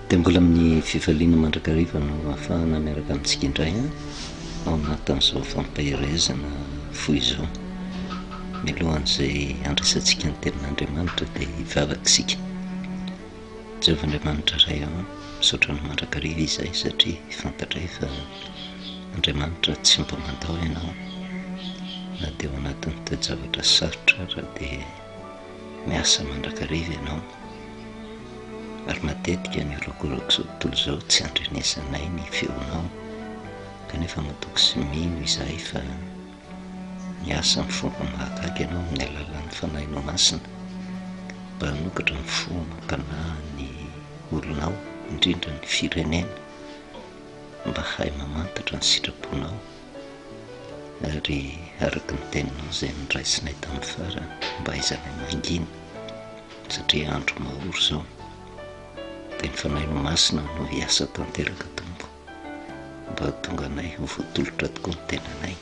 Dia mbola amin'ny fifaliana mandrakariva no ahafahana miaraka amintsika indray ao anatin'izao fampaherezana fohy izao. Mialohan'izay handraisantsika ny tenin'Andriamanitra dia hivavaka isika. Jehovah Andriamanitra Ray ô, misaotra Anao mandrakariva izahay satria fantatray fa Andriamanitra tsy mba mandao Ianao na dia ao anatin'ny toe-javatra sarotra ara dia miasa mandrakariva Ianao. Ary matetika ny horakorak'izao tontolo izao tsy andrenesanay ny feonao kanefa matoky sy mino izahay fa Miasa amin'ny fomba mahagaga Ianao amin'ny alalan'ny Fanahinao Masina mba hanokatra ny fo amam-panahin'ny olonao, indrindra ny firenena, mba hahay mamantatra ny sitraponao ary araka ny Teninao izay noraisinay tamin'ny farany mba hahaizanay mangina satria andro mahory izao dia ny Fanahinao Masina no hiasa tanteraka Tompo. Mba hahatonga anay ho voatolotra tokoa ny tenanay,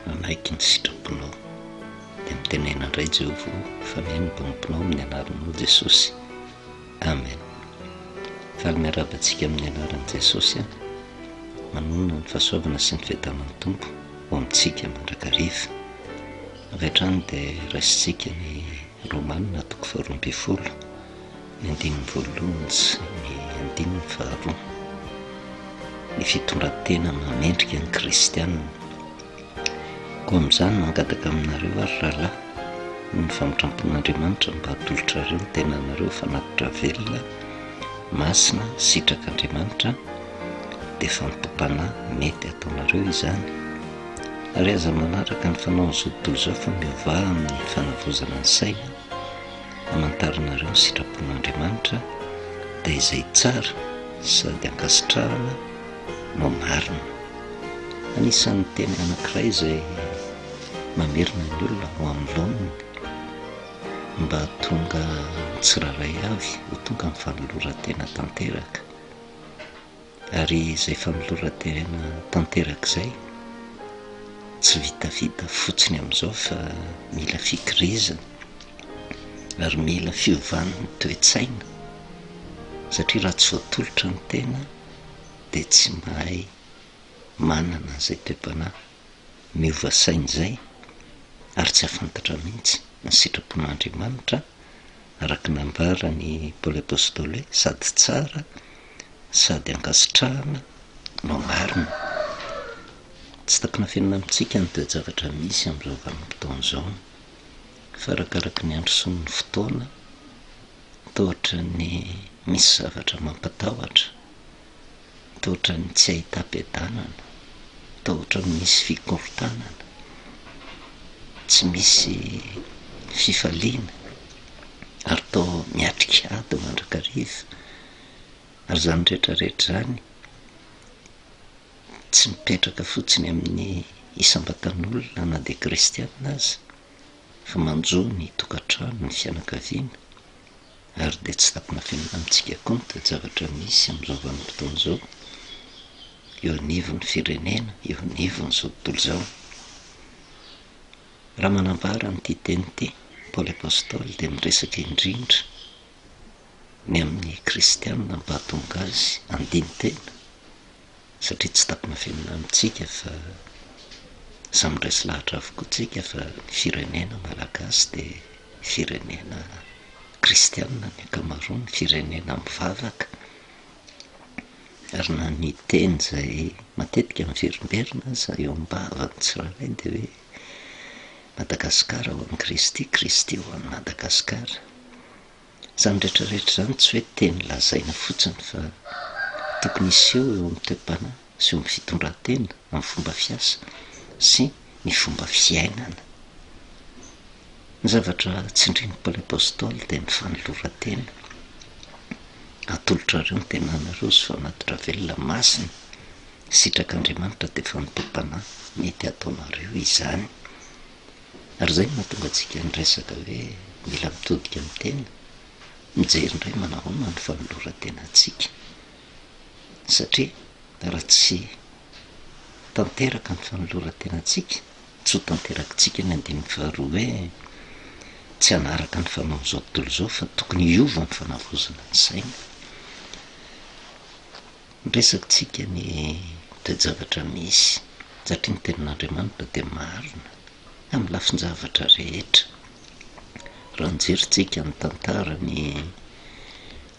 hanaiky ny sitraponao. Dia mitenena indray Jehovah o, fa mihaino ny mpanomponao amin'ny anaranao Jesosy. Amen. Faly miarahaba antsika amin'ny anaran'i Jesosy aho. Manonona ny fahasoavana sy ny fiadanan'ny Tompo ho amintsika mandrakariva. Avy hatrany dia raisintsika ny Romana toko faharoa ambinifolo. Ny andininy voalohany sy ny andininy faharoa. Ny fitondran-tena mahamendrika ny kristiana. Koa amin'izany mangataka aminareo aho ry rahalahy, noho ny famindrampon'Andriamanitra mba hatolotrareo ny tenanareo ho fanatitra velona, masina, sitrak'Andriamanitra, dia fanompoam-panahy mety hataonareo izany. Ary aza manaraka ny fanaon'izao tontolo izao fa miovà amin'ny fanavaozana ny saina, hamantaranareo ny sitrapon'Andriamanitra dia izay tsara sady ankasitrahana no marina. Anisan'ny teny anankiray izay mamerina ny olona ho amin'ny laoniny mba hahatonga ny tsirairay avy ho tonga amin'ny fanoloran-tena tanteraka. Ary izay fanoloran-tena tanteraka izay tsy vitavita fotsiny amin'izao fa mila fikirizana ary mila fiovan'ny toe-tsaina satria raha tsy voatolotra ny tena dia tsy mahay manana an'izay toe-panahy miova saina izay ary tsy hahafantatra mihitsy ny sitrapon'Andriamanitra araka ny nambaran'i Paoly Apostoly hoe sady tsara sady ankasitrahana no marina. Tsy takona afenina amintsika ny toe-javatra misy amin'izao vanim-potoana izao fa arakaraka ny androsoan'ny fotoana toa ohatran'ny misy zavatra mampatahotra, toa ohatran'ny tsy ahitam-piadanana, toa ohatran'ny misy fikorontanana, tsy misy fifaliana ary toa miatrika ady mandrakariva. Ary izany rehetra rehetra izany tsy mipetraka fotsiny amin'ny isam-batan'olona na dia kristiana aza fa manjo ny tokantrano, ny fianakaviana ary dia tsy takona afenina amintsika koa ny toe-javatra misy amin'izao vanim-potoana izao eo anivon'ny firenena, eo anivon'izao tontolo izao. Raha manambara an'ity teny ity Paoly Apostoly dia miresaka indrindra ny amin'ny kristiana mba hahatonga azy handini-tena satria tsy takona afenina amintsika fa samy resy lahatra avokoa tsika fa ny firenena malagasy dia firenena kristiana ny ankamaroany, firenena mivavaka ary na ny teny izay matetika miverimberina aza eo am-bavan'ny tsirairay dia hoe Madagasikara ho an'i Kristy, Kristy ho an'i Madagasikara. Izany rehetra rehetra izany tsy hoe teny lazaina fotsiny fa tokony hiseho eo amin'ny toe-panahy sy eo amin'ny fitondran-tena, amin'ny fomba fiasa sy ny fomba fiainana. Ny zavatra tsindrin'i Paoly Apostoly dia ny fanoloran-tena. Atolotrareo ny tenanareo sy fanatitra velona masina, sitrak'Andriamanitra dia fanompoam-panahy mety hataonareo izany. Ary izay no mahatonga antsika niresaka hoe mila mitodika amin'ny tena, mijery indray manahoana ny fanoloran-tenantsika. Satria raha tsy tanteraka ny fanoloran-tenantsika, tsy ho tanterakitsika ny andininy faharoa hoe. Tsy hanaraka ny fanaon'izao tontolo izao fa tokony hiova ny fanavaozana ny saina. Niresakantsika ny toe-javatra misy satria ny tenin'Andriamanitra dia marina amin'ny lafin-javatra rehetra. Raha nijerintsika ny tantara ny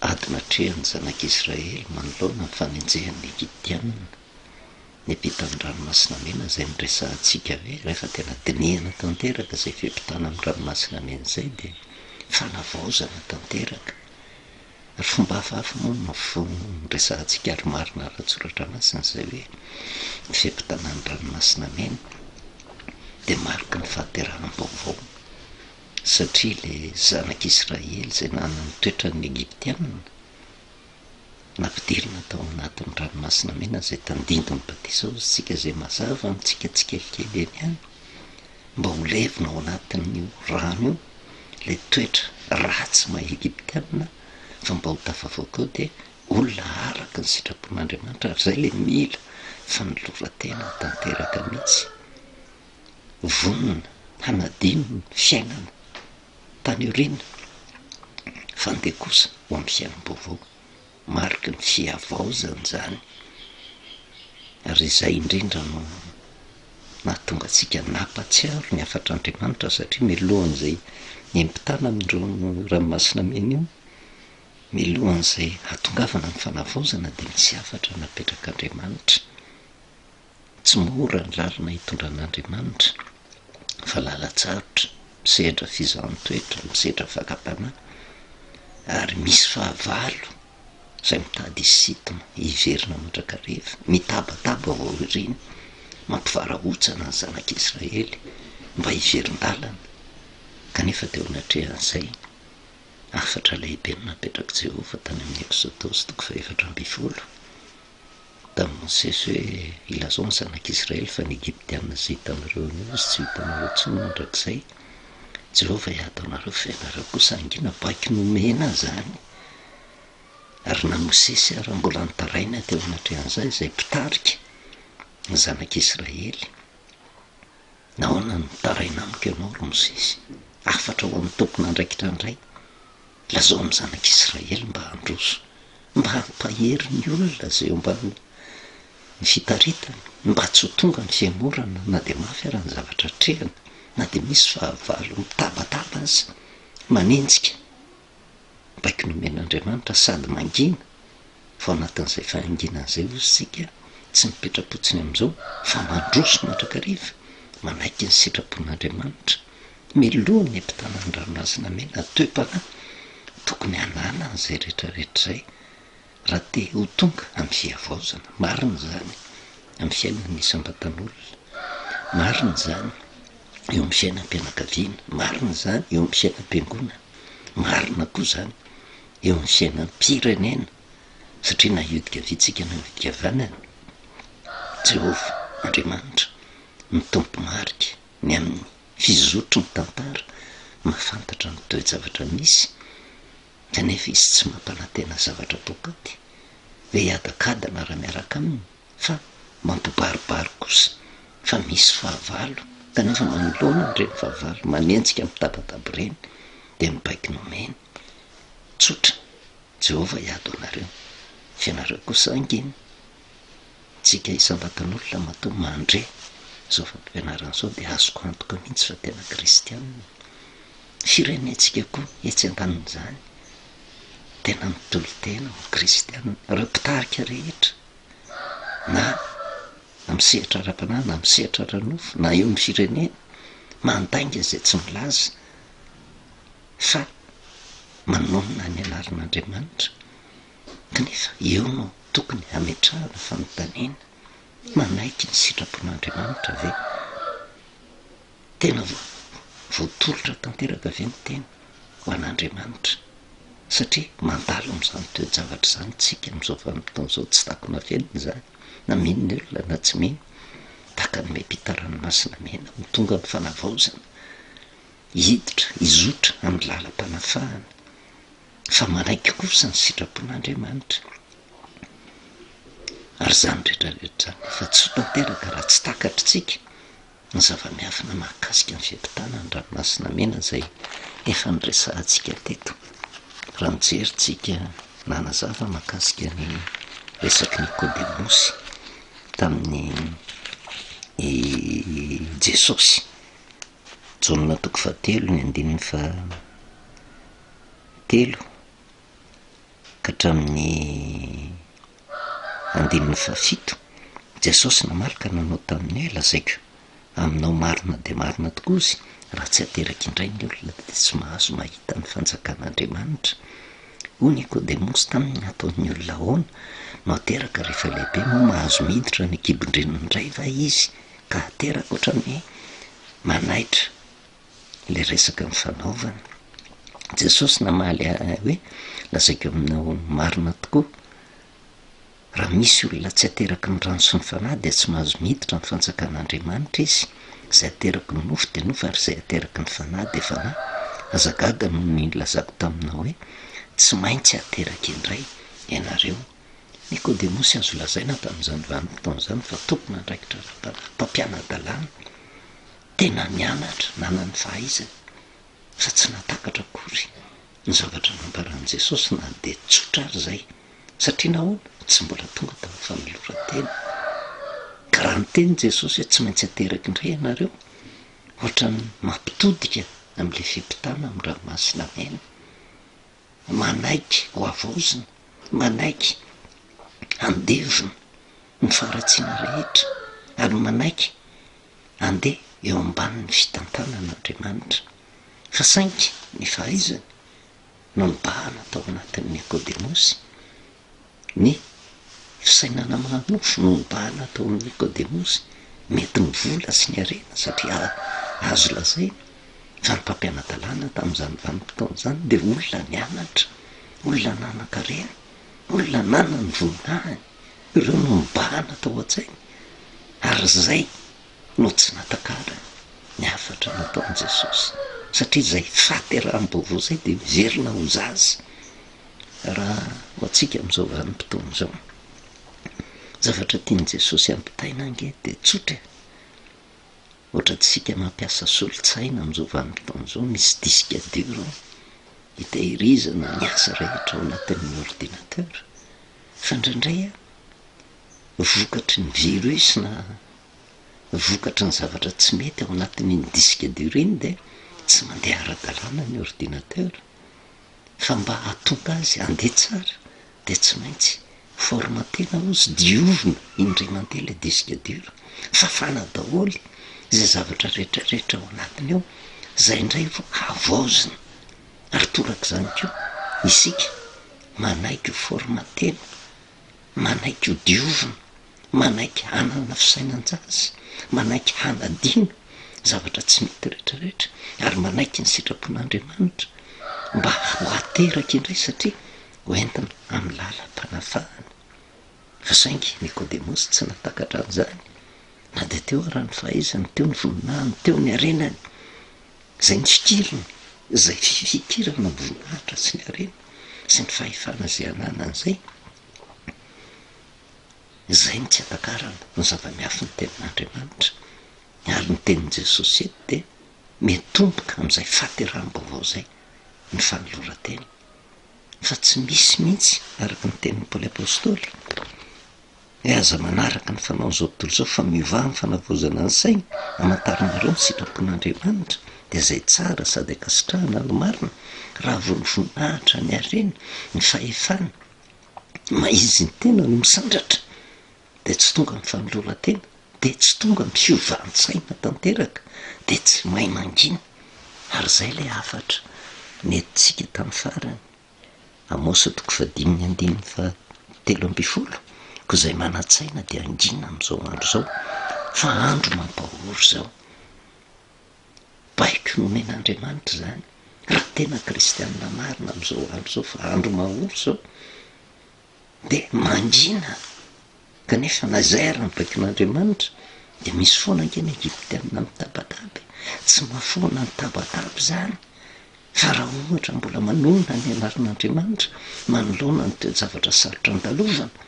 ady natrehan'ny zanak'Israely manoloana ny fanenjehan'ny Egyptiana, ny ampitan'ny Ranomasina Mena izay noresahantsika hoe rehefa tena dinihana tanteraka izay fiampitana amin'ny Ranomasina Mena izay dia fanavaozana tanteraka. Ary fomba hafahafa moa no noresahantsika ary marina ara-tsoratra masina izay hoe ny fiampitana ny Ranomasina Mena dia mariky ny fahateraham-baovao satria ilay zanak'Israely izay nanana ny toetran'ny Egyptiana Nampidirina tao anatin'ny Ranomasina Mena izay tandindon'ny batisa hozy isika izay mazava amintsika tsikelikely eny ihany, mba ho levona ao anatin'io rano io ilay toetra ratsy maha Egyptiana fa mba ho tafavoaka eo dia olona araka ny sitrapon'Andriamanitra ary izay ilay mila fanoloran-tena tanteraka mihitsy, vonona hanadino ny fiainana Tany aoriana, fa andeha kosa ho amin'ny fiainam-baovao, mariky ny fihavaozana izany, ary izay indrindra no nahatonga antsika nampahatsiaro ny hafatr'Andriamanitra, satria mialohan'izay niampitana amin'ireo ranomasina mena io, mialohan'izay hahatongavana amin'ny fanavaozana dia misy hafatra napetrak'Andriamanitra. Tsy mora ny lalana hitondran'Andriamanitra fa lalan-tsarotra, misedra fizahan-toetra, misedra fakam-panahy ary misy fahavalo izay mitady hisintona hiverina mandrakariva, mitabataba vao iriny, mampivarahontsana ny zanak'Israely mba hiverin-dalana, kanefa teo anatrehan'izay hafatra lehibe no napetrak'i Jehovah tany amin'ny Eksodosy toko fahefatra ambinifolo. Tamin'i Mosesy hoe, Ilazao ny zanak'Israely fa ny Egyptiana izay hitanareo anio izy tsy ho hitanareo intsony mandrakizay. Jehovah hiady ho anareo fa ianareo kosa hangina. Baiko nomena izany. Ary na Mosesy ara mbola nitaraina teo anatrehan'izay, izay mpitarika ny zanak'Israely. Nahoana no mitaraina amiko ianao, ry Mosesy? Hafatra ho an'ny tompon'andraikitra indray. Lazao amin'ny zanak'Israely mba handroso, mba hampahery ny olona izay eo ambanin'ny fitaritany, mba tsy ho tonga ny fihemorana na dia mafy ara ny zavatra atrehina, na dia misy fahavalo mitabataba aza, manenjika. Baiko nomen'Andriamanitra sady mangina, fa ao anatin'izay fahanginana izay hozy isika tsy mipetra-potsiny amin'izao fa mandroso mandrakariva, manaiky ny sitrapon'Andriamanitra. Meloa ny mpitana ny ranomasina mena, toe-panahy tokony hananana izay rehetra rehetra izay raha te ho tonga amin'ny fihavaozana. Marina izany amin'ny fiainan'ny isam-batan'olona, marina izany eo amin'ny fiainam-pianakaviana, marina izany eo amin'ny fiainam-piangonana, marina koa izany eo amin'ny fiainam-pirenena, satria na hiodika havia tsika na hiodika havanana, Jehovah Andriamanitra no tompo-marika ny amin'ny fizotry ny tantara, mahafantatra ny toe-javatra misy, kanefa izy tsy mampanantena zavatra poakaty, hoe hiadakadana raha miaraka aminy, fa mampibaribary kosa fa misy fahavalo, kanefa manoloana an'ireny fahavalo manenjika mitabataba ireny, dia ny baiko nomeny, tsotra, Jehovah hiady ho anareo, fa ianareo kosa hangina. Tsika isam-batan'olona matoa mandre izao fampianarana izao dia azoko antoka mihitsy fa tena kristianina. Firenentsika koa etsy andanin'izany tena mitolo-tena ho kristianina. Ireo mpitarika rehetra na amin'ny sehatra ara-panahy na amin'ny sehatra ara-nofo na eo amin'ny firenena mandainga izay tsy milaza fa manonona ny anaran'Andriamanitra kanefa eo no Tokony hametrahana fanontaniana, Manaiky ny sitrapon'Andriamanitra ve? Tena voatolotra tanteraka ve ny tena ho an'Andriamanitra? Satria mandalo amin'izany toe-javatra izany isika amin'izao vanim-potoana izao, tsy takona afenina izany, na mino ny olona na tsy mino, tahaka ny miampita ranomasina mena ho tonga amin'ny fanavaozana, hiditra, hizotra amin'ny lalam-panafahana. fa manaiky kosa ny sitrapon'Andriamanitra. Ary izany rehetra rehetra izany efa tsy ho tanteraka raha tsy takatritsika Ny zava-miafina mahakasika ny fiampitana ny Ranomasina Mena izay efa noresahantsika teto. Raha nijery tsika nanazava mahakasika ny resak'i Nikodemosy tamin'i Jesosy. Jaona toko fahatelo ny andininy fahatelo ka hatramin'ny andininy fahafito, Jesosy namaly ka nanao taminy hoe, Lazaiko aminao marina dia marina tokoa izy, raha tsy ateraka indray ny olona dia tsy mahazo mahita ny fanjakan'Andriamanitra. Hoy Nikodemosy taminy, Ataon'ny olona ahoana no ateraka rehefa lehibe? Moa mahazo miditra any an-kibon-dreniny indray va izy ka ateraka? Ohatran'ny manaitra ilay resaka nifanaovana. Jesosy namaly ahy hoe, Lazaiko aminao marina tokoa, raha misy olona tsy ateraky ny rano sy ny fanahy dia tsy mahazo miditra ny fanjakan'Andriamanitra izy. Izay ateraky ny nofo dia nofo ary izay ateraky ny fanahy dia fanahy. Aza gaga noho ny nilazako taminao hoe, Tsy maintsy ateraka indray ianareo. Nikodemosy azo lazaina tamin'izany vanim-potoana izany fa tompon'andraikitra ara-panahy, mpampiana-dalàna. Tena nianatra, nanana ny fahaizany, fa tsy nahatakatra akory ny zavatra nambaran'i Jesosy na dia tsotra ary izay. Satria nahoana? Tsy mbola tonga tamin'ny fanoloran-tena. Ka raha niteny Jesosy hoe tsy maintsy ateraka indray ianareo, ohatran'ny mampitodika amin'ilay fiampitana amin'ny ranomasina mena. Manaiky ho havaozina, manaiky handevona ny faharatsiana rehetra, ary manaiky Andeha eo ambanin'ny fitantanan'Andriamanitra. Fa saingy ny fahaizany no nibahana tao anatin'i Nikodemosy, ny fisainana maha-nofo no nibahana tao amin'i Nikodemosy, mety ny vola sy ny harena satria azo lazaina fa ny mpampiana-dalàna tamin'izany vanim-potoana izany dia olona nianatra, olona nanan-karena, olona nanana ny voninahiny. Ireo no nibahana tao an-tsainy ary izay no tsy natakarany ny hafatra nataon'i Jesosy, satria izay fahateraham-baovao izay dia miverina ho zaza raha ho antsika amin'izao vanim-potoana izao. Zavatra tian'i Jesosy hampitaina ange dia tsotra e! Ohatrantsika mampiasa solon-tsaina amin'izao vanim-potoana izao, misy disque dur ao hitehirizana ny asa rehetra ao anatin'ny ordinateur. Fa indraindray an, vokatry ny virus na vokatry ny zavatra tsy mety ao anatin'iny disque dur iny dia tsy mandeha ara-dalàna ny ordinateur. Fa mba hahatonga azy handeha tsara dia tsy maintsy formater-na hozy, diovina indray mandeha ilay disque dur, fafana daholo izay zavatra rehetra rehetra ao anatiny ao, izay indray vao havaozina. Ary torak'izany koa isika manaiky ho formater-na, manaiky ho diovina, manaiky hanana fisainan-jaza, manaiky hanadino zavatra tsy mety rehetrarehetra ary manaiky ny sitrapon'Andriamanitra mba ho ateraka indray satria ho entina amin'ny lalam-panafahana. Fa saingy Nikodemosy tsy nahatakatra an'izany na dia teo ara ny fahaizany, teo ny voninahiny, teo ny harenany. Izay nifikiriny, izay fifikirana ny voninahitra sy ny harena sy ny fahefana izay ananany izay, izay no tsy atakarana ny zava-miafin'ny tenin'Andriamanitra. Ary ny tenin'i Jesosy eto dia miatomboka amin'izay fahateraham-baovao izay ny fanoloran-tena. Fa tsy misy mihitsy, araka ny tenin'i Paoly Apostoly, Hoe aza manaraka ny fanaon'izao tontolo izao fa miovà amin'ny fanavaozana ny saina, hamantaranareo ny sitrapon'Andriamanitra, dia izay tsara sady ankasitrahana no marina, raha vao ny voninahitra, ny harena, ny fahefana, maha-izy ny tena no misandratra, dia tsy tonga amin'ny fanoloran-tena, dia tsy tonga amin'ny fiovan-tsaina tanteraka, dia tsy mahay mangina. Ary izay ilay hafatra nentintsika tamin'ny farany. Amosa toko fahadimy andininy fahatelo ambin'ny folo, Koa izay manan-tsaina dia hangina amin'izao andro izao, fa andro mampahory izao. Baiko nomen'Andriamanitra izany, raha tena kristianina marina amin'izao andro izao, fa andro mahory izao, dia mangina. Kanefa na izay ary ny baikon'Andriamanitra, dia misy foana ange ny Egyptiana mitabataba e! Tsy mahafoana ny tabataba izany. Fa raha ohatra mbola manonona ny anaran'Andriamanitra manoloana ny toe-javatra sarotra andalovana,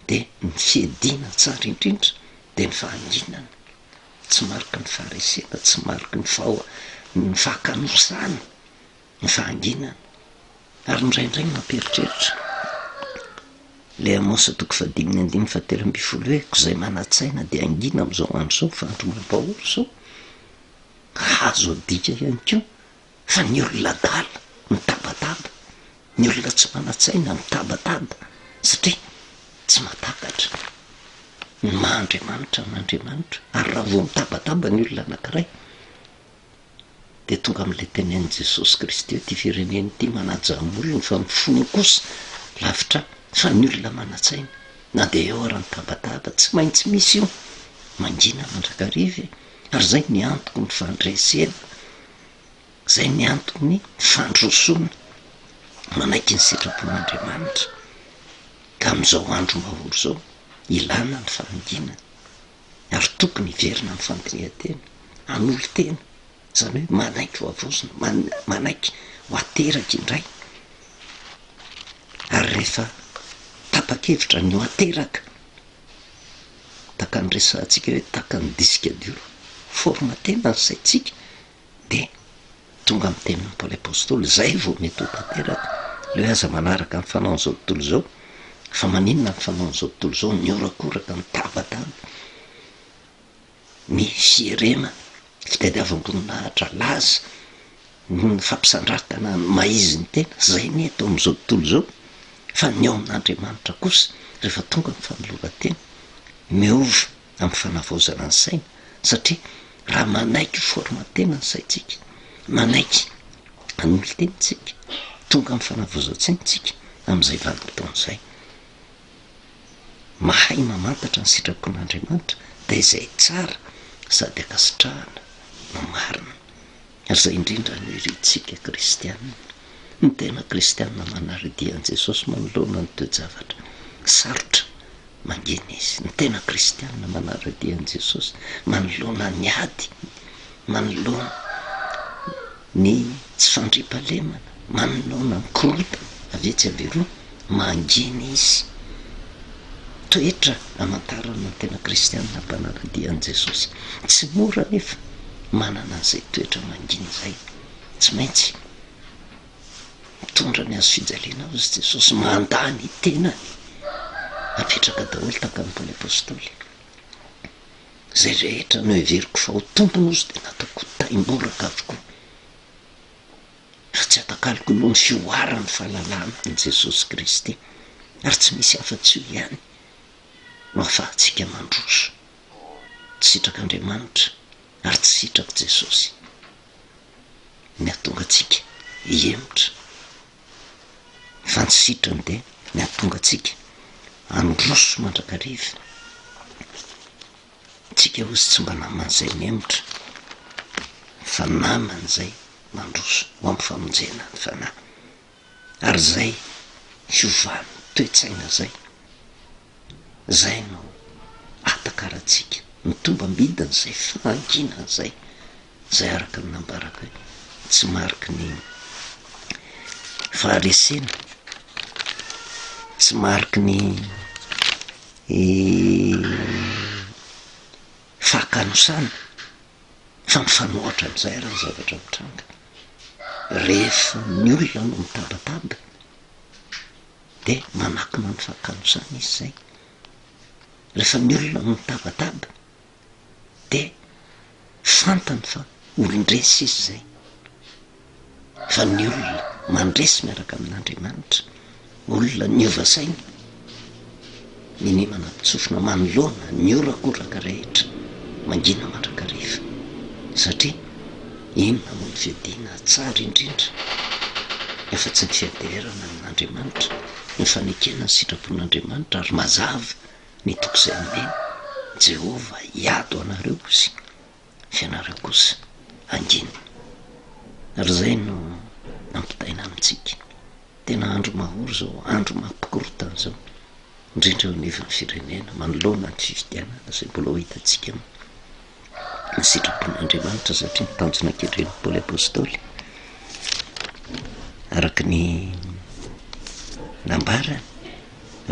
dia ny fiadiana tsara indrindra dia ny fahanginana. Tsy mariky ny faharesena, tsy mariky ny faha, ny fahakanosana, ny fahanginana. Ary indraindray mampieritreritra. Ilay Amosa toko fahadimy ny andininy fahatelo ambin'ny folo hoe, Ko izay manan-tsaina dia hangina amin'izao andro izao, fa andro mampahory izao. Azo adika ihany koa fa ny olona adala mitabataba, ny olona tsy manan-tsaina mitabataba satria tsy mahatakatra ny maha Andriamanitra an'Andriamanitra. Ary raha vao mitabataba ny olona anankiray dia tonga amin'ilay tenenin'i Jesosy Kristy hoe ity firenena ity manaja ny molony fa ny fony kosa lavitra ahy, fa ny olona manan-tsaina na dia eo ara ny tabataba tsy maintsy misy io, mangina mandrakariva e! Ary izay ny antoky ny fandresena, izay ny antoky ny fandrosoana, manaiky ny sitrapon'Andriamanitra. Ka amin'izao andro mahory izao, ilana ny fahanginana, ary tokony hiverina amin'ny fandinihan-tena, hanolo-tena, izany hoe manaiky ho havaozina, manaiky ho ateraka indray. Ary rehefa tapa-kevitra ny ho ateraka, Tahaka ny resahantsika hoe tahaka ny disque dur, formater-na ny saintsika dia tonga amin'ny tenin'i Paoly Apostoly, izay vao mety ho tanteraka. Ilay hoe aza manaraka ny fanaon'izao tontolo izao, fa maninona ny fanaon'izao tontolo izao, ny horakoraka, ny tabataba, ny fierena, fitadiavam-boninahitra, laza, ny fampisandratana ny maha izy ny tena, izay ny eto amin'izao tontolo izao, fa ny ao amin'Andriamanitra kosa rehefa tonga ny fanoloran-tena, miova amin'ny fanavaozana ny saina, satria raha manaiky ho formater-na ny saintsika, manaiky hanolo-tena isika, tonga amin'ny fanavaozan-tsaina isika amin'izay vanim-potoana izay. Mahay mamantatra ny sitrapon'Andriamanitra dia izay tsara sady ankasitrahana no marina. Ary izay indrindra no irintsika kristiana. Ny tena kristiana manara-dia an'i Jesosy manoloana ny toe-javatra sarotra mangina izy. Ny tena kristiana manara-dia an'i Jesosy manoloana ny ady, manoloana ny tsy fandriampahalemana, manoloana ny korontana avy etsy avy eroa, mangina izy. Toetra amantarana ny tena kristiana mpanara-dia an'i Jesosy. Tsy mora anefa manana an'izay toetra mangina izay. Tsy maintsy mitondra ny hazo fijaliana ao izy Jesosy, mandà ny tenany. Apetraka daholo tahaka an'i Paoly Apostoly. Izay rehetra noheveriko fa ho tompony ozy dia nataoko ho taimboraka avokoa. Fa tsy atakaloko noho ny fihoaran'ny fahalalana an'i Jesosy Kristy, ary tsy misy afa-tsy io ihany no ahafahantsika mandroso. Tsy sitrak'Andriamanitra ary tsy sitrak'i Jesosy ny hahatonga antsika hihemotra, fa ny sitrany dia ny hahatonga antsika handroso mandrakariva. Tsika ozy tsy mba naman'izay mihemotra fa naman'izay mandroso ho amin'ny famonjena ny fanahy. Ary izay fiovan'ny toe-tsaina izay, izay no ahatakarantsika ny tombam-bidin'izay fahanginana izay, izay araka ny nambarako hoe tsy mariky ny faharesena, tsy mariky ny Fahakanosana, fa mifanohitra amin'izay ary ny zavatra mitranga. Rehefa ny olona no mitabataba dia manakona ny fahakanosana izy izay. Rehefa ny olona no mitabataba dia fantany fa olon-dresy izy izay. Fa ny olona mandresy miaraka amin'Andriamanitra, olona niova saina, minia manampin-tsofina manoloana ny horakoraka rehetra, mangina mandrakariva. Satria inona moa ny fiadiana tsara indrindra afa-tsy ny fianteherana amin'Andriamanitra, ny fanekena ny sitrapon'Andriamanitra ary mazava ny toky izay nomeny, Jehovah hiady ho anareo hozy. Fianareo kosa hangina. Ary izay no nampitaina amintsika. Tena andro mahory izao, andro mampikorontana izao, indrindra eo anivon'ny firenena, manoloana ny fifidianana izay mbola ho hitantsika ny sitrapon'Andriamanitra satria ny tanjona kendren'i Paoly Apostoly araka ny nambarany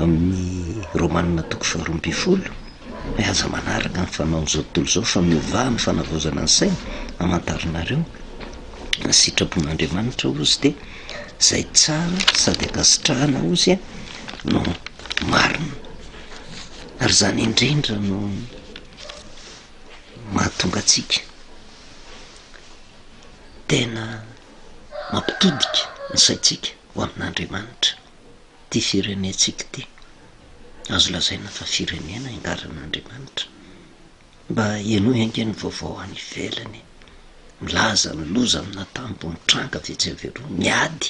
amin'ny Romanina toko faharoa ambin'ny folo. Hoe aza manaraka ny fanaon'izao tontolo izao fa miovà amin'ny fanavaozana ny saina, hamantarinareo ny sitrapon'Andriamanitra hozy dia izay tsara sady ankasitrahana hozy no marina. Ary izany indrindra no mahatonga antsika tena mampitodika ny saintsika ho amin'Andriamanitra. Ity firenentsika ity, azo lazaina fa firenena ingaran'Andriamanitra. Mba henoy ange ny vaovao any ivelany e! Milaza ny loza amin'atambo mitranga avy etsy avy eroa, ny ady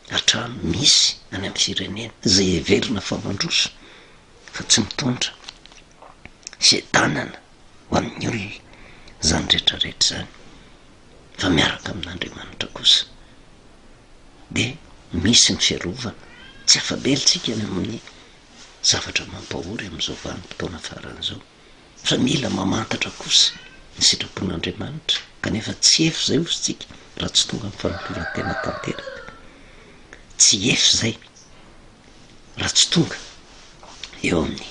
hatrany misy any amin'ny firenena izay heverina fa mandroso fa tsy mitondra fiadanana ho an'ny olona izany rehetra rehetra izany fa miaraka amin'Andriamanitra kosa dia misy ny fiarovana, tsy afa-bela tsika ny amin'ny zavatra mampahory amin'izao vanim-potoana farany izao fa mila mamantatra kosa ny sitrapon'Andriamanitra kanefa tsy efy izay hozy tsika raha tsy tonga amin'ny fanoloran-tena tanteraka, tsy efy izay raha tsy tonga eo amin'ny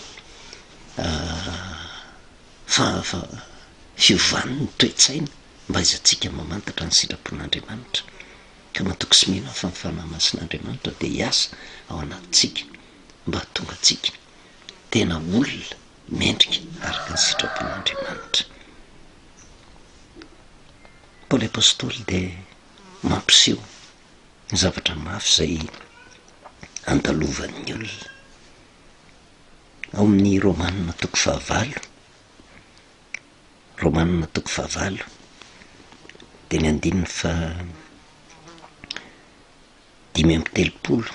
fiovan'ny toe-tsaina mba ahaizantsika mamantatra ny sitrapon'Andriamanitra ka matoky sy mino aho fa ny Fanahy Masin'Andriamanitra dia hiasa ao anatintsika mba hahatonga antsika tena olona mendrika araka ny sitrapon'Andriamanitra. Paoly Apostoly dia mampiseho ny zavatra mafy izay andalovan'ny olona. Ao amin'ny Romana toko fahavalo, Romana toko fahavalo, dia ny andininy faha 35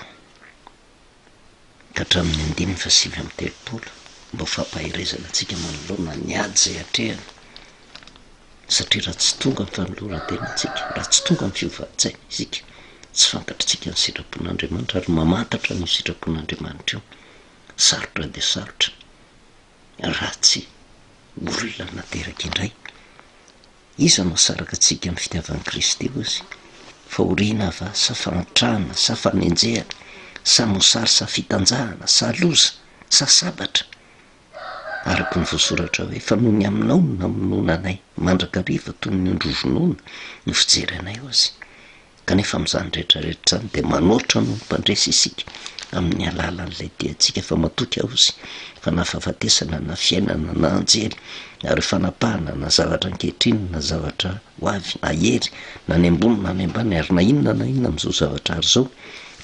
ka hatramin'ny andininy faha 39, mba ho fampaherezana antsika manoloana ny ady izay atrehana, satria raha tsy tonga ny fanoloran-tenantsika, raha tsy tonga ny fiovan-tsaina isika, tsy fantatritsika ny sitrapon'Andriamanitra ary mamantatra an'io sitrapon'Andriamanitra io. Sarotra dia sarotra raha tsy olona nateraka indray. Iza no hahasaraka antsika amin'ny fitiavan'i Kristy hozy? Fahoriana va sa fahantrana sa fanenjehana sa mosary sa fitanjahana sa loza sa sabatra? Araka ny voasoratra hoe, Fa noho ny aminao no namonoana anay mandrakariva toy ny ondry hovonoina no fijery anay hozy. Kanefa amin'izany rehetra rehetra izany dia manoatra noho ny mpandresy isika amin'ny alalan'ilay diantsika fa matoky aho hozy fa na fahafatesana na fiainana na anjely ary fanapahana na zavatra ankehitriny na zavatra ho avy na hery na ny ambony na ny ambany ary na inona na inona amin'izao zavatra ary izao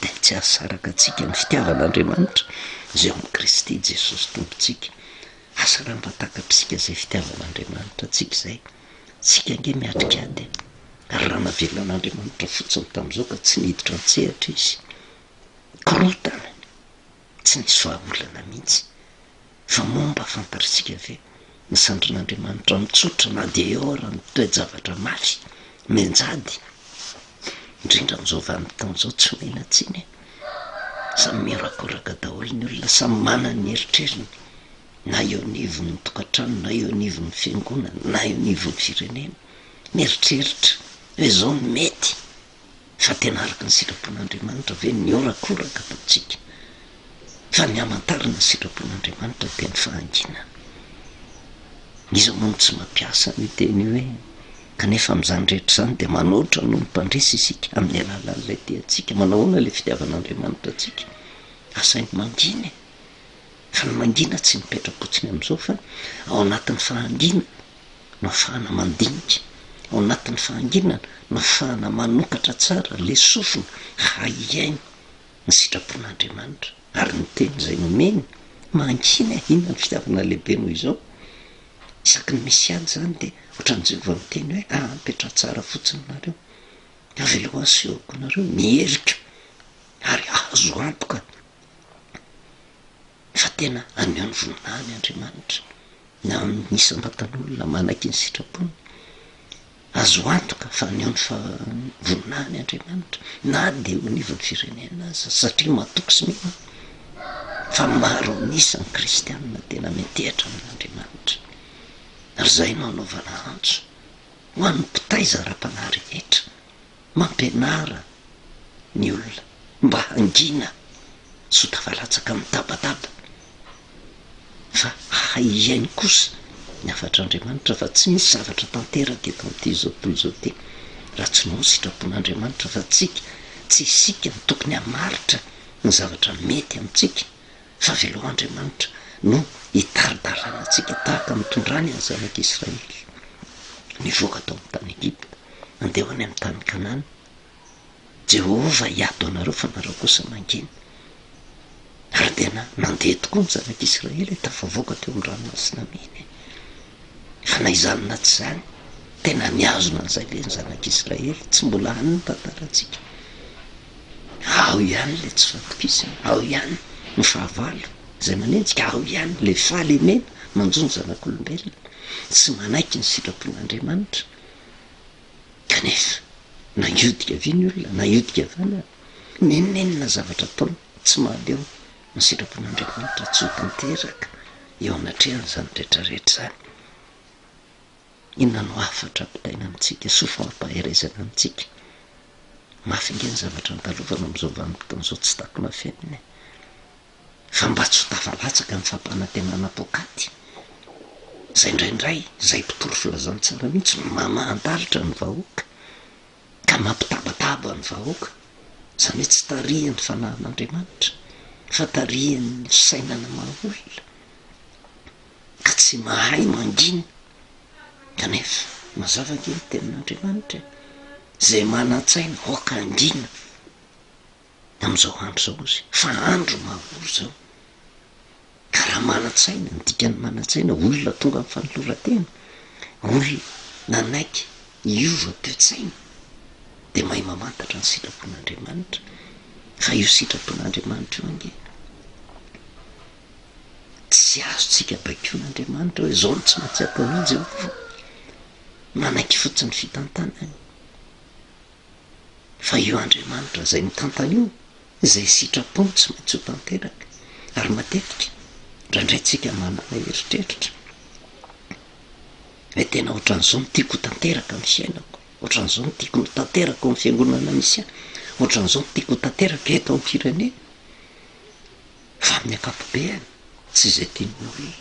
dia tsy hahasaraka antsika amin'ny fitiavan'Andriamanitra izay ao amin'i Kristy Jesosy Tompontsika. Asa raha mba takatr'isika izay fitiavan'Andriamanitra antsika izay. Tsika ange miatrika ady e! Ary raha navelan'Andriamanitra fotsiny tamin'izao ka tsy niditra an-tsehatra izy, korontana, tsy nisy vahaolana mihitsy. Fa moa mba fantatr'isika ve ny sandrin'Andriamanitra mitsotra na dia eo ara ny toe-javatra mafy, mianjady, indrindra amin'izao vanim-potoana izao, tsy omena tsiny e! Samy mihorakoraka daholo ny olona, samy manana ny eritreriny. na eo anivon'ny tokantrano na eo anivon'ny fiangonana na eo anivon'ny firenena, mieritreritra hoe izao no mety, fa tena araka ny sitrapon'Andriamanitra ve ny horakoraka ataontsika? Fa ny hamantarana ny sitrapon'Andriamanitra dia ny fahanginana. Iza moa no tsy mampiasa an'io teny io hoe kanefa amin'izany rehetra izany dia manoatra noho ny mpandresy isika amin'ny alalan'ilay tia antsika. Manao ahoana ilay fitiavan'Andriamanitra antsika? Asainy mangina e! Fa ny mangina tsy mipetra-potsiny amin'izao fa ao anatin'ny fahanginana no ahafahana mandinika, ao anatin'ny fahanginana no ahafahana manokatra tsara ilay sofina hahay hihaino ny sitrapon'Andriamanitra ary ny teny izay nomeny. Mangina e! Inona ny fitiavana lehibe noho izao? Isaky ny misy ady izany dia ohatran'i Jehovah miteny hoe, ah, mipetraha tsara fotsiny nareo, avelao asehoko nareo ny heriko ary azo antoka Fa tena haneho ny voninahiny Andriamanitra, na amin'ny isam-batan'olona manaiky ny sitrapony. Azo antoka fa haneho ny voninahiny Andriamanitra, na dia eo anivon'ny firenena aza, satria matoky sy mino aho fa maro an'isa ny kristianina tena miantehitra amin'Andriamanitra. Ary izay no anaovana antso ho an'ny mpitaiza ara-panahy rehetra. Mampianara ny olona mba hangina tsy ho tafalatsaka amin'ny tabataba. Fa hahay hihaino kosa ny hafatr'Andriamanitra fa tsy misy zavatra tanteraka eto amin'ity izao tontolo izao ity raha tsy noho ny sitrapon'Andriamanitra fa tsika, tsy isika no tokony hamaritra ny zavatra mety amintsika fa avelao Andriamanitra no hitari-dalana antsika tahaka ny nitondrany ny zanak'Israely nivoaka tao amin'ny tany Egypta handeha ho any amin'ny tany Kanana. Jehovah hiady ho anareo fa nareo kosa mangina. Ary tena nandeha tokoa ny zanak'Israely e, tafavoaka teo amin'ny ranomasina mena e. Fa na izany na tsy izany, tena nihazona an'izay ve ny zanak'Israely? Tsy mbola any ny tantarantsika. Ao ihany ilay tsy fatokisana, ao ihany ny fahavalo izay manenjika, ao ihany ilay fahalemena manjo ny zanak'olombelona, tsy manaiky ny sitrapon'Andriamanitra. Kanefa, na hiodika avia ny olona, na hiodika havanana, n'inon'inona zavatra ataony, tsy mahaleo ny sitrapon'Andriamanitra tsy ho tanteraka eo anatrehan'izany rehetrarehetra izany. Inona no hafatra ampitaina amintsika, soa fampaherezana amintsika? Mafy ange ny zavatra andalovana amin'izao vanim-potoana izao, tsy takona afenina e! Fa mba tsy ho tafalatsaka ny fampanantenana poakaty, izay indraindray izay mpitory filazantsara mihitsy no mamahan-dalitra ny vahoaka, ka mampitabataba ny vahoaka, izany hoe tsy tarihin'ny fanahin'Andriamanitra, fa tarihin'ny fisainana maha olona, ka tsy mahay mangina. Kanefa, mazava ange ny tenin'Andriamanitra e, izay manan-tsaina aoka hangina. amin'izao andro izao izy fa andro mahory izao. Ka raha manan-tsaina, ny dikan'ny manan-tsaina, olona tonga amin'ny fanoloran-tena, olona nanaiky hiova toe-tsaina, dia mahay mamantatra ny sitrapon'Andriamanitra. Fa io sitrapon'Andriamanitra io ange, tsy azontsika baikoin'Andriamanitra hoe izao no tsy maintsy ataonao Jehovah. Manaiky fotsiny ny fitantanany. Fa io Andriamanitra izay mitantana io, izay sitrapony tsy maintsy ho tanteraka. Ary matetika, indraindray tsika manana eritreritra hoe tena ohatran'izao no tiako ho tanteraka amin'ny fiainako, ohatran'izao no tiako ho tanteraka ao amin'ny fiangonana misy ahy, ohatran'izao no tiako ho tanteraka eto amin'ny firenena. Fa amin'ny ankapobeany, tsy izay tian'ny olona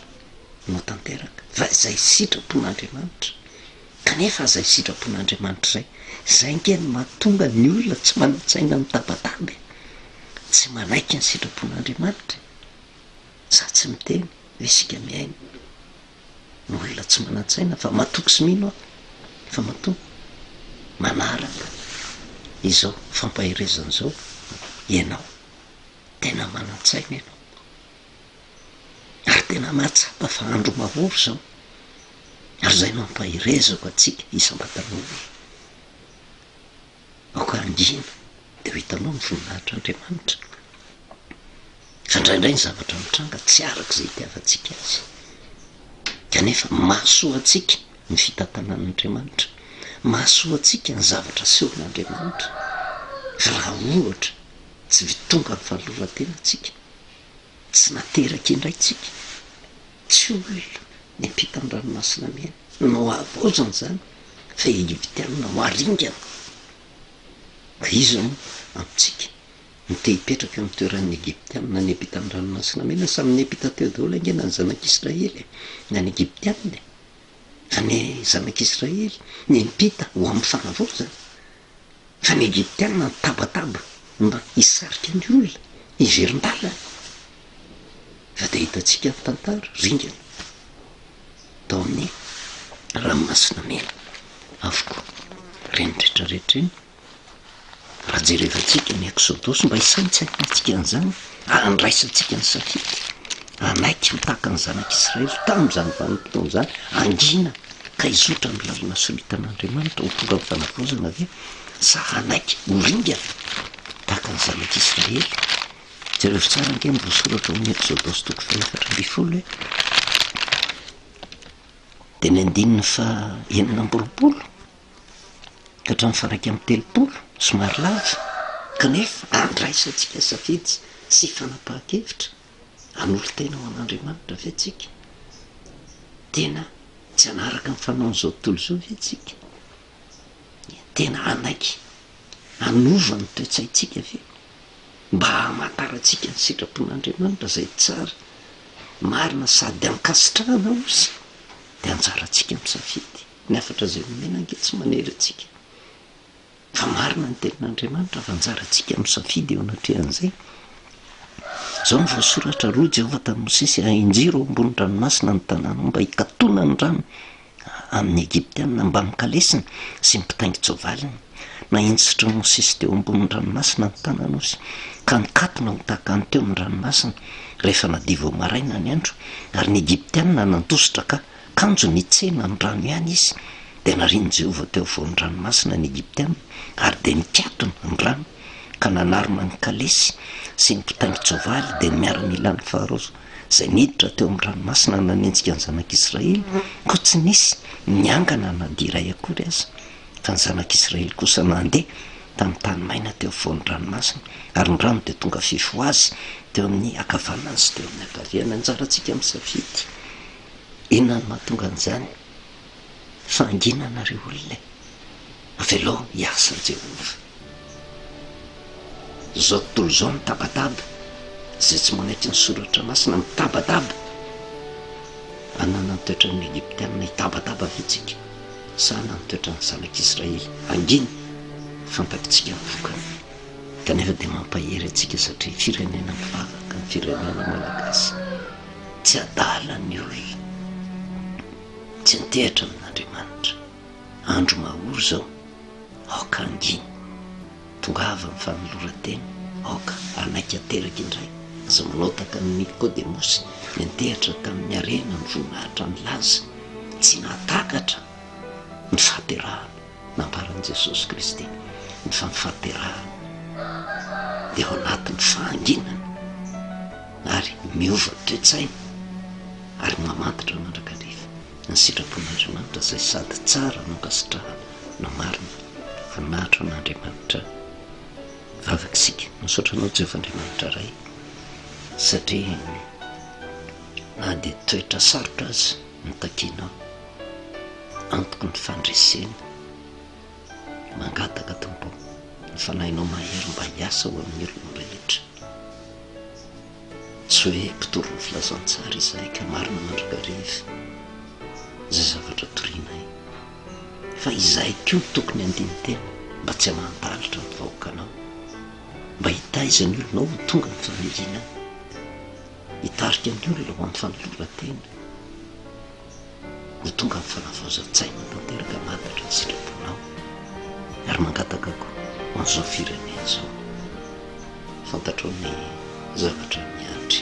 no tanteraka, fa izay sitrapon'Andriamanitra. Kanefa izay sitrapon'Andriamanitra izay, izay ange no mahatonga ny olona tsy manan-tsaina mitabataba e! Tsy manaiky ny sitrapon'Andriamanitra e! Za tsy miteny hoe isika mihaino ny olona tsy manan-tsaina fa matoky sy mino aho fa matoa manaraka izao fampaherezana izao ianao. Tena manan-tsaina ianao. Ary tena mahatsapa fa andro mahory izao. Ary izay no ampaherezako antsika isam-batan'olona. Aoka hangina dia ho hitanao ny voninahitr'Andriamanitra. Fa indraindray ny zavatra mitranga tsy araka izay itiavantsika azy. Kanefa mahasoa antsika ny fitantanan'Andriamanitra. Mahasoa antsika ny zavatra asehon'Andriamanitra. Fa raha ohatra Tsy tonga amin'ny fanoloran-tena tsika, tsy nateraka indray tsika, tsy olona niampita ny ranomasina mena no havaozana izany fa Egyptiana ho aringana. Ka iza moa amintsika no te hipetraka eo amin'ny toeran'ny Egyptiana niampita ny ranomasina mena? Samy niampita teo daholo ange na ny zanak'Israely e, na ny Egyptiana e. Fa ny zanak'Israely niampita ho amin'ny fanavaozana. Fa ny Egyptiana nitabataba mba hisarika ny olona hiverin-dalana. Fa dia hitantsika ny tantara, ringana tao amin'ny Ranomasina Mena avokoa ireny rehetra rehetra ireny. Raha jerevantsika ny Eksodosy mba hisaintsainantsika an'izany, handraisantsika ny safidy, hanaiky ho tahaka ny zanak'Israely tamin'izany vanim-potoana izany, hangina ka hizotra amin'ny lalana soritan'Andriamanitra ho tonga amin'ny fanavaozana ve sa hanaiky ho ringana tahaka ny zanak'Israely? Jereo tsara ange ny voasoratra ao amin'ny Eksodosy toko fahefatra ambin'ny folo e. Dia ny andininy faha 26 ka hatramin'ny faha 31, somary lava, kanefa andraisantsika safidy sy fanapahan-kevitra hanolo-tena ho an'Andriamanitra ve tsika? Tena tsy hanaraka ny fanaon'izao tontolo izao ve tsika? Tena hanaiky hanova ny toe-tsaintsika ve mba hamantarantsika ny sitrapon'Andriamanitra izay tsara? marina sady ankasitrahana ozy dia anjarantsika misafidy. Ny hafatra izay nomena ange tsy manery antsika. Fa marina ny tenin'Andriamanitra fa anjarantsika misafidy eo anatrehan'izay. Izao no voasoratra, Roa Jehovah tamin'i Mosesy, Ahinjiro eo ambony ranomasina ny tanànao mba hikatona ny rano amin'ny Egyptiana mbamin'ny kalesiny sy ny mpitaingin-tsoavaliny. Nahinjitr'i Mosesy teo ambonin'ny ranomasina ny tanany ozy, ka nikatona ho tahaka ny teo amin'ny ranomasina, rehefa nadio vao maraina ny andro, ary ny Egyptiana nandositra ka Kanjo nitsena ny rano ihany izy, dia narian'i Jehovah teo afovoan'ny ranomasina ny Egyptiana, ary dia nikatona ny rano, ka nanarona ny kalesy sy ny mpitaingin-tsoavaly, dia ny miaramilan'i Farao izay niditra teo amin'ny ranomasina nanenjika ny zanak'Israely, koa tsy nisy niangana na dia iray akory aza, fa ny zanak'Israely kosa nandeha tamin'ny tany maina teo afovoan'ny ranomasina, ary ny rano dia tonga fefy ho azy teo amin'ny ankavanany sy teo amin'ny ankaviany. Anjarantsika misafidy. Inona no mahatonga an'izany? Fahanginana ry olona e! Avelao hiasa Jehovah. Izao tontolo izao mitabataba, izay tsy manaiky ny soratra masina mitabataba. Hanana ny toetran'ny Egyptiana hitabataba ve tsika? Sa hanana ny toetran'ny zanak'Israely hangina? Fantatritsika ny vokany. Kanefa dia mampahery antsika satria firenena mivavaka ny firenena malagasy. Tsy adala ny olona. Tsy nitehatra amin'Andriamanitra. Andro mahory izao. Aoka hangina. Tongava amin'ny fanoloran-tena. Aoka hanaiky hateraka indray. Aza manao tahaka an'i Nikodemosy, niantehatra tamin'ny harena, ny voninahitra, ny laza. Tsy nahatakatra ny fahaterahana. Nambaran'i Jesosy Kristy ny fa ny fahaterahana dia ao anatin'ny fahanginana ary miova toe-tsaina ary mamantatra mandrakariva ny sitrapon'Andriamanitra izay sady tsara no ankasitrahana no marina. Voninahitra ho an'Andriamanitra. Vavaka isika. Misaotra Anao Jehovah Andriamanitra Ray satria na dia toetra sarotra aza no takianao. Antoky ny fandresena. Mangataka Tompo ô, ny Fanahinao mahery mba hiasa ho amin'ny olona rehetra. Tsy hoe mpitory ny filazantsara izahay ka marina mandrakariva izay zavatra torianay. Fa izahay koa no tokony handini-tena mba tsy hamahan-dalitra ny vahoakanao. Mba hitaiza ny olonao ho tonga amin'ny fahanginana. Hitarika ny olona ho amin'ny fanoloran-tena. Ho tonga amin'ny fanavaozan-tsaina tanteraka mandatra ny sitraponao ary mangataka koa ho an'izao firenena izao. Fantatrao ny zavatra miandry.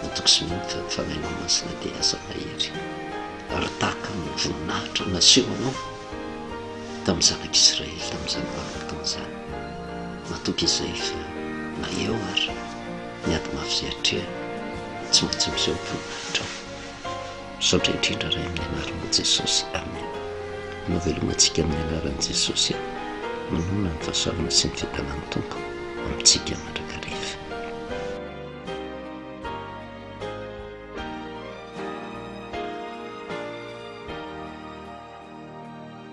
Matoky sy mino fa ny Fanahinao Masina dia hiasa mahery ary tahaka ny voninahitra nasehonao tamin'ny zanak'Israely tamin'izany vanim-potoana izany. Matoky izay fa na eo ary ny ady mafy izay atrehana, tsy maintsy miseho ny voninahitrao. Misaotra indrindra Ray amin'ny anaran'i Jesosy Amen. Manao veloma antsika amin'ny anaran'i Jesosy aho. Manonona ny fahasoavana sy ny fiadanan'ny Tompo amintsika mandrakariva.